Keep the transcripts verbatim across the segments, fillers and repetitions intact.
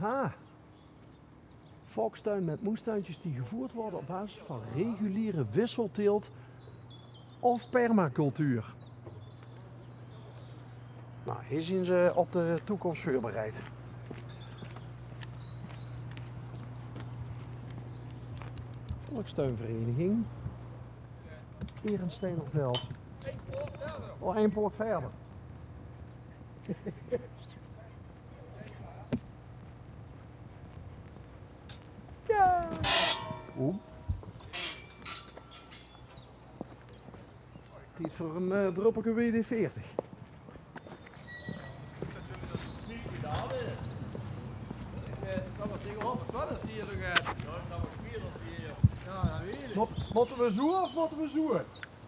Ha. Volkstuin met moestuintjes die gevoerd worden op basis van reguliere wisselteelt of permacultuur. Nou, hier zien ze op de toekomst veurbereid. Volkstuinvereniging Erensteinerveld. Oh, ein poort verder. Ja. Oeh. Tied veur ein eh, druppelke W D veertig. Mót-, mótte we zoe of mótte we zoe?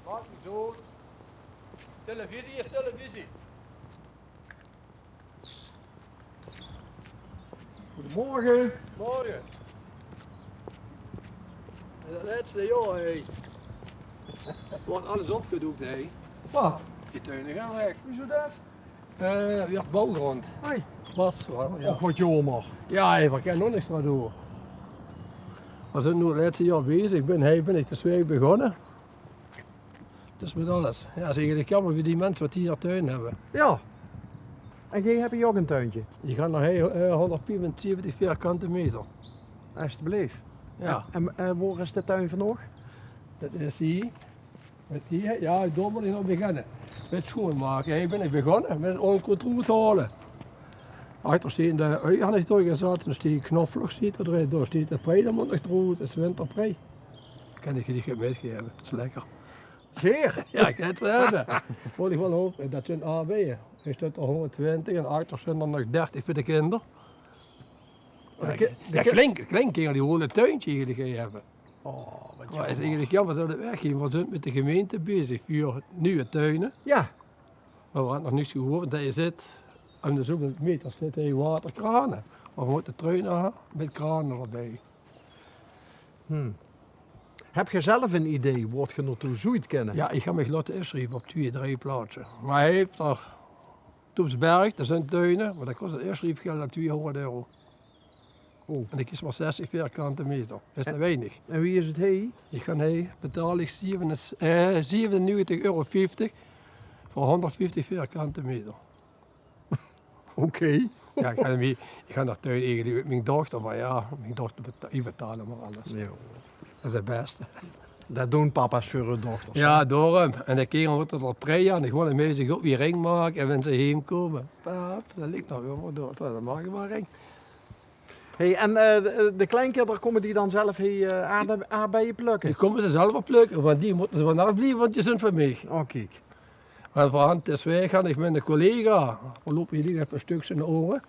Maak niet zo. Televisie is televisie. Goedemorgen. Morgen. En dat laatste jaor, hé. Wordt alles opgedoekt, hé. Wat? Die tuinen gaan weg. Wieso dat? Eh, ja, bouwgrond. Hoi. Was wel, ja. Och, wat jammer. Ja, hé, we kunnen nog niks aan doen. We zijn nu het laatste jaar bezig. Ik ben, hé, ben ik de twee begonnen. Dus met alles. Ja, is eigenlijk jammer voor die mensen wat die daar tuin hebben. Ja. En jij hebt hier ook een tuintje? Die gaan nog hé, eh, honderdvierenzeventig vierkante meter. Alsjeblieft. Ja. En, en eh, waar is de tuin van nog? Dat is hier. Met die, ja, daar wil ik nog beginnen. Met schoonmaken. Hier ben ik begonnen, met het onkruid eruit halen. Achter zit de ui had ik doorgezet, dus die knoflook zit er, daar zit de prei, dat moet nog eruit, dat is winterprei. Kan ik je niet metgeven, dat is lekker. Geer? Ja, ik het ze hebben. Moet ik wel hopen, dat zijn aardbeien. Is dat er honderdtwintig en achter zijn er nog dertig voor de kinderen. Ja, de ki-, de ja, ki- klink, kleinkinderen die horen een tuintje hier gegeven hebben. Oh, wat Maar het is jammer. Eigenlijk jammer dat het weggaat, want we zijn met de gemeente bezig voor nieuwe tuinen. Ja. Maar we hadden nog niks gehoord, want hij zit, aan de zoveel meter zit hij waterkranen. Maar we moeten tuinen hebben met kranen erbij. Hmm. Heb je zelf een idee waar je naartoe zou kunnen? Ja, ik ga me laten inschrijven op twee, drie plaatsen. Maar hij heeft er Toepsberg, dat zijn tuinen, maar dat kost het inschrijfgeld al tweehonderd euro. Oh. En ik is maar zestig vierkante meter. Dat is te weinig. En wie is het hei? Ik ga hei, betaal ik zeven, eh, zevenennegentig euro vijftig voor honderdvijftig vierkante meter. Oké. Ja, ik ga, niet, ik ga naar tuin eigenlijk met mijn dochter, maar ja, mijn dochter beta- die betalen maar alles. Ja. Dat is het beste. Dat doen papa's voor hun dochters, hè? Ja, daarom. En de kinderen moeten er prei aan. Ik wil een mensen ook weer ring maken en wanneer ze heen komen. Pap, dat ligt nog helemaal door. Dan maak ik maar ring. Hey, en eh, de, de kleinkinderen, komen die dan zelf hier eh, aarde- aardbeien plukken? Die komen ze zelf op plukken, want die moeten ze vanaf blijven, want die zijn van mij. Oh, kijk. Maar van hand is weg, ga ik met een collega. We lopen hier even een stukje naar oren.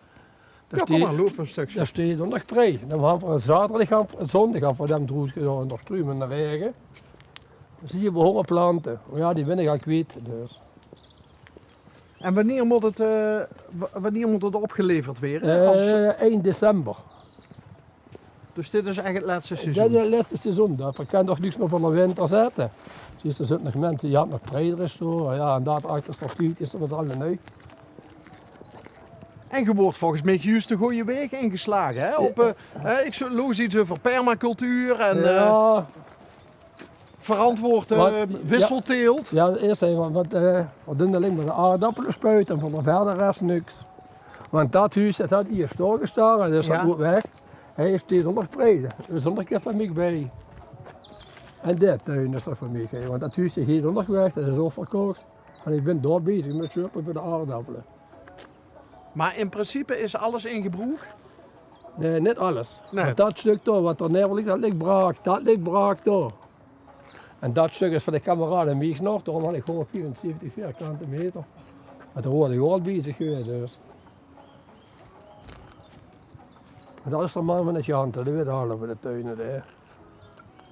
Ja, kom maar, loop een stukje. Daar staat er nog prei. Dan gaan we zaterdag, gaan we, zondag gaan we dan droeg gedaan, nog struimen in de regen. Dan zie je behoorlijk planten. Maar ja, die ben ik al kwijt, dus. En wanneer moet het, eh, w- wanneer moet het opgeleverd worden? Als Eh, eind december. Dus dit is echt het laatste seizoen? Dat is het laatste seizoen. Dat kan toch niks meer van de winter zetten. Dus er zijn nog mensen die hadden nog prei er is zo. Ja, en dat achter statuut is er met alle neu. En je wordt volgens mij juist de goede weg ingeslagen, hè? Op, eh, hè, ik zo- loos iets over permacultuur en eh, Ja, verantwoord eh, Wat- ja. wisselteelt. Ja, eerst even, want eh, we doen alleen maar de aardappelen spuiten, van de verder rest niks. Want dat huis, dat had hier stilgestaan en dat is Ja. Ook weg. Hij heeft deze nog prei. Dat is nog een keer van mij bij. En dit tuin is er van mij, hè, want dat huis is hier nog weg, dat is ook verkocht. En ik ben daar bezig met schuppen voor de aardappelen. Maar in principe is alles in gebruik? Nee, niet alles. Nee. Want dat stuk daar, wat er neer ligt, dat ligt braak. Dat ligt braak daar. En dat stuk is van de kameraden Mies nog, daarom had ik gewoon vierenzeventig vierkante meter. Maar daar word ik al bezig geweest, dus. Dat is de man van het Jante, die weet alles over de tuinen, hè.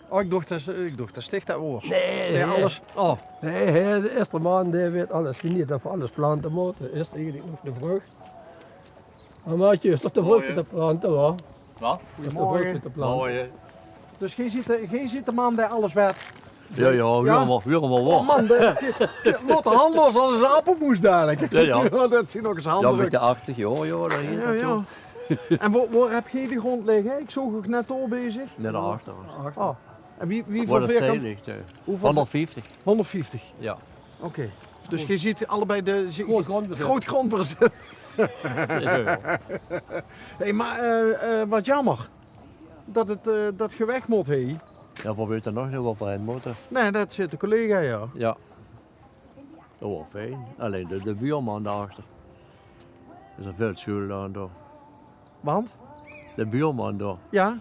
Oh, ik dacht, dat, ik dacht, dat sticht dat woord. Nee, Nee, nee. alles. Oh, Nee, hè, de eerste man, die weet alles. Die niet dat we alles planten moeten. Eerst eigenlijk nog de vrucht. Maar maatje, is toch de vrucht Mooi, hè? Te planten, hoor. Wat? Dat is de vrucht te planten. Mooi, hè? Dus geen zit, de, geen zit de man die alles weet? Ja, ja, Ja? Huur maar, huur maar Oh wat. Man, de, de, laat de hand los als een appelmoes dadelijk. Ja, ja. Want dat zien ook eens Ja, handig. Met de achtig jaar, joh, daar hier Ja, dat, ja. Joh. En wo, wo höb geer de grond ligke? Ich zoog uch net al bezig. Net achter. Oh. En wie, wie veul veer kan... Honderdvieftig. Jao. Oké. Dus geer zeet allebei de... Groot grondbezit. Groot grondbezit. Jao, jao. Hey, mer, eh, eh, wat jaomer det 't, eh, det geer weg mót, hè? Jao, veer weite nog neet wo veer hin mótte. Nae, det zit de collega, jao. Jao. Det waor fijn. Allein de, de buurman dao achter. Is 'r väöl schuld aan, toch? Want? De buurman dao. Jao.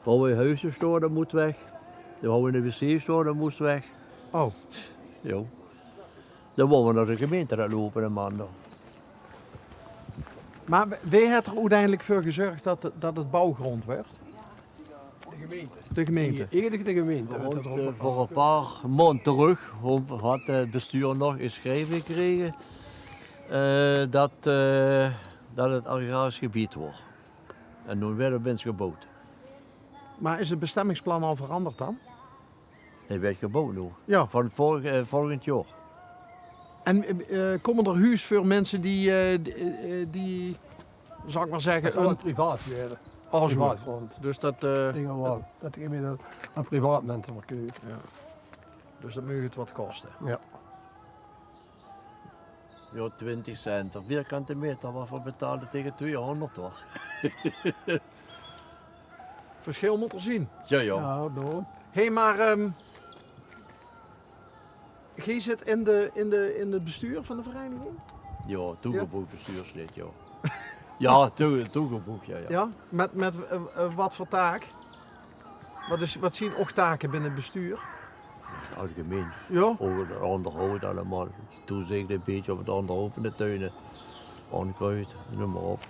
Veer hawwe e huuske staon, det mót weg. Veer hawwe e wc staon, det mót weg. Oh. Jao. Dan wille veer nao de gemeinte laote loupe, de man dao. Mer wae haet 'r oeteindelik veur gezörg det, det 't bouwgrond wuuert? De gemeinte. De gemeinte. Eigelik de gemeinte. Veur e paar maond trök haw 't bestuur nog e sjrieve gekrege, eh, det, eh, det 't agrarisch gebied waor. En noe wuuert 'r binne gebouwd. Mer is 't bestemmingsplan al verangerd dan? Hae wuuert gebouwd noe. Jao. Van vörig, eh, volgend jaor. En, eh, eh, kómme d'r huus veur minse die, eh, die, eh, die, zal ich mer zègke, 't zal ein privaat waere. Oh, zo. Privaat grond. Dus det, eh, det, det gemeente aan privaat minse verkeup. Jao. Dus det maag 't get koste. Jao. Jao, twintig cent per vierkante meter, wat veer betaalde taenge tweehóngerd, huur. Versjil mót d'r zeen. Jao, jao. Jao, daorum. Hé, mer, ehm, geer zit in de, in de, in 't bestuur van de vereiniging? Jao, toegevoeg bestuurslid, jao. Jao, toe-, toegevoeg, jao, jao. Jao, mit, mit, eh, eh, wat veur taak? Wat is, wat zeen uch take binne 't bestuur? Algemeen. Jao? Euver 't óngerhaod allemaol. Toezich e bietje op 't óngerhaod van de tuine. Ónkruud, neum mer op.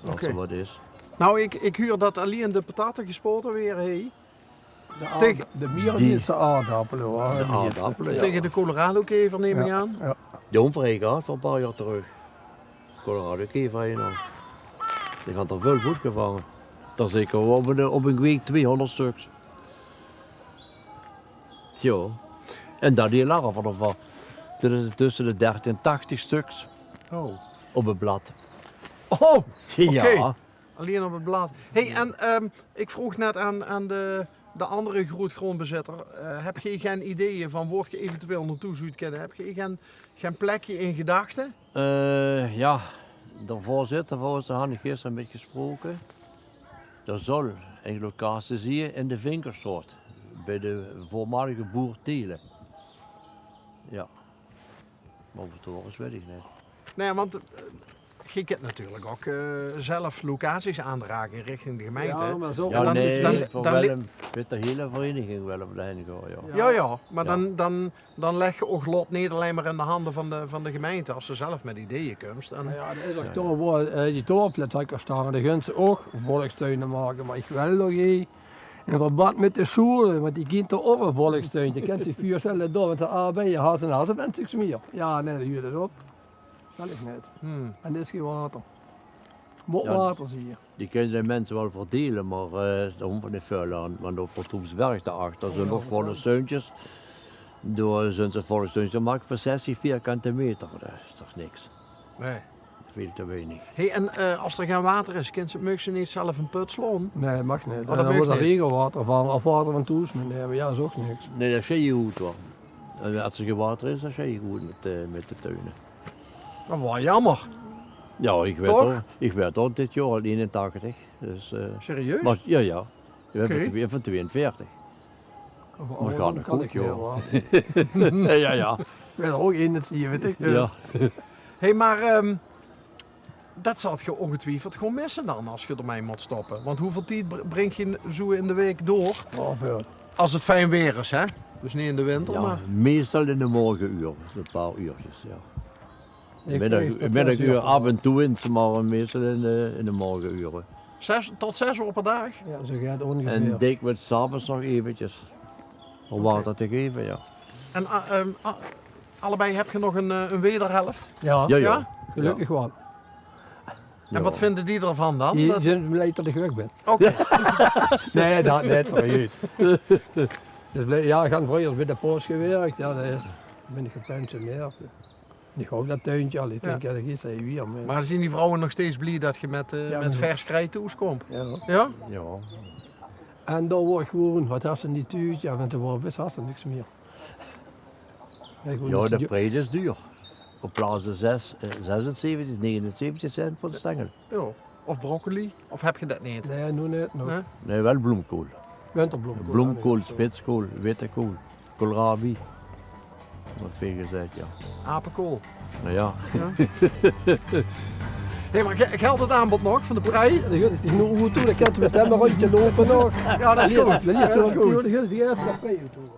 Oké. Als d'r wat is. Noe, ich, ich huur det allein de patatte gespaote waere, hè? De aard-, de mierenmietse aardappele, huur. De aardappele, jao. Taenge de coloradokever, num ich aan. Jao. Die höbbe veer gehad veur e paar jaor trök. Coloradokever, jao. Die hant d'r väöl voet gevange. Det zeker op ein, op ein week tweehóngerd stöks. Jao. En det die larve d'rvan. Det is tösse de dertig en tachtig stöks. Oh. Op ein blad. Oh, oké. Jao. Allein op 't blad. Hé, en, ehm, ich vroog net aan, aan de, de anger grootgrondbezitter, eh, höb geer gein ideeë van wo geer eventueel naotoe zouwt kinne? Höb geer gein, gein plekske in gedachte? Eh, jao, de veurzitter van ós, dao han ich gister mit gesproke. D'r zal ein locatie zeen in de Vinkerstraot, bie de veurmalige boer Thiele. Jao. Mer of 't dao is, weit ich neet. Nae, want, eh, geer kint natuurlik ouch, eh, zelf locaties aandrage in richting de gemeinte. Jao, mer zo... Jao, dan, nae, dan, veur dan li- Willem, mit de hiele vereiniging wille v'r dao hin gaon, jao. Jao, jao, mer dan, dan, dan lègk geer ouch lot neet allein mer in de hande van de, van de gemeinte, es se zelf mit ideeë kums. Dan... Jao, jao, det is ouch toch waor, eh, die torenflits had ich al staon, dao gunt ze ouch volkstuine make, mer ich wil nog ins in verband mit de sjoele, want die kint d'r ouch ein volkstuintje. Kint zich veurstelle, dao, want de aardbeie, haze en haze, wens ich mie. Jao, nae, det huurt 't op. Zal ich neet. Hmm. En d'r is gein water. Mót water zeen. Die kinne de minse waal verdeile, mer, eh, dao hove v'r neet väöl aan. Want op Vertoepsberg dao achter zeen nog volkstuintjes. Dao zeen ze volkstuintjes gemaak veur zestig vierkante meter. Det is toch niks. Nae. Väöl te weinig. Hé, en, eh, es d'r gein water is, kins se, maags se neet zelf ein put slaon? Nae, det maag neet. Oh, det maag neet. Dan mót d'r regenwater van, of water van thoes mitnumme, jao, is ouch niks. Nae, det is gein good, huur. En es d'r gein water is, dan is 't gein good mit, eh, mit de tuine. Det waor jaomer. Jao, ich waer toch? Toch, ich waer toch dit jaor al einentachtig. Dus, eh... Serieus? Mer, jao, jao. Ich bön... Oké. Van twee-, van tweeënveertig. Mer gaon ich ouch, jao. Jao, jao. Ich bön ouch einenzeventig, dus. Jao. Hé, mer, ehm, det zalt geer óngetwiefeld gewoon misse dan, es geer d'rmei mót stoppe. Want wieväöl tied br-, bringk geer zoe in de waek door? Oh, väöl. Es 't fijn waer is, hè? Dus neet in de winter, jao, mer meistal in de mörgeure, e paar uurkes, jao. Middig, middigur aaf en toe ins, mer meistal in de, in de mörgeure. Zès, tot zès oor per daag? Jao, zoe geit 't óngeveer. En dèks 's aoves nog eventjes óm water te gaeve, jao. En, eh, ehm, a-, allebei höb geer nog ein, eh, ein wederhelf? Jao. Jao, jao. Gelökkig waal. En wat vinde die d'rvan dan? Die zeen blij det ich weg bön. Oké. Nae, det neet, serieus. Dus blij, jao, ich han vreuger bie de pos gewirk. Jao, det is, bön ich gepensioneerd. Ich hoof det tuintje al. Ich dink, jao, det is hie weer, mer... Mer zeen die vrouwe nog steeds blie det geer mit, eh, mit vers krei thoes kómp? Jao. Jao? Jao. En dan waor ich gewoon, waat haes se in die tuut? Jao, wen 't waor, wis haes se niks mieë. Jao, de prei is duur. Op plaats zes, eh, zesenzeventig, negenenzeventig cent veur de stengel. Jao. Of broccoli, of höb geer det neet? Nae, noe neet, noe. Nae? Nae, waal bloomkool. Winterbloomkool, spitskool, witte kool, koolrabi. Waat väöl gezag, jao. Apekool. Noe jao. Jao. Hé, mer ge-, gelt 't aanbod nog van de prei? Dan geit 't noe good toe, dan kins se mit häöm ein róndje loupe nog. Jao, det is good. Det is good. Dan geit 't de prei toe.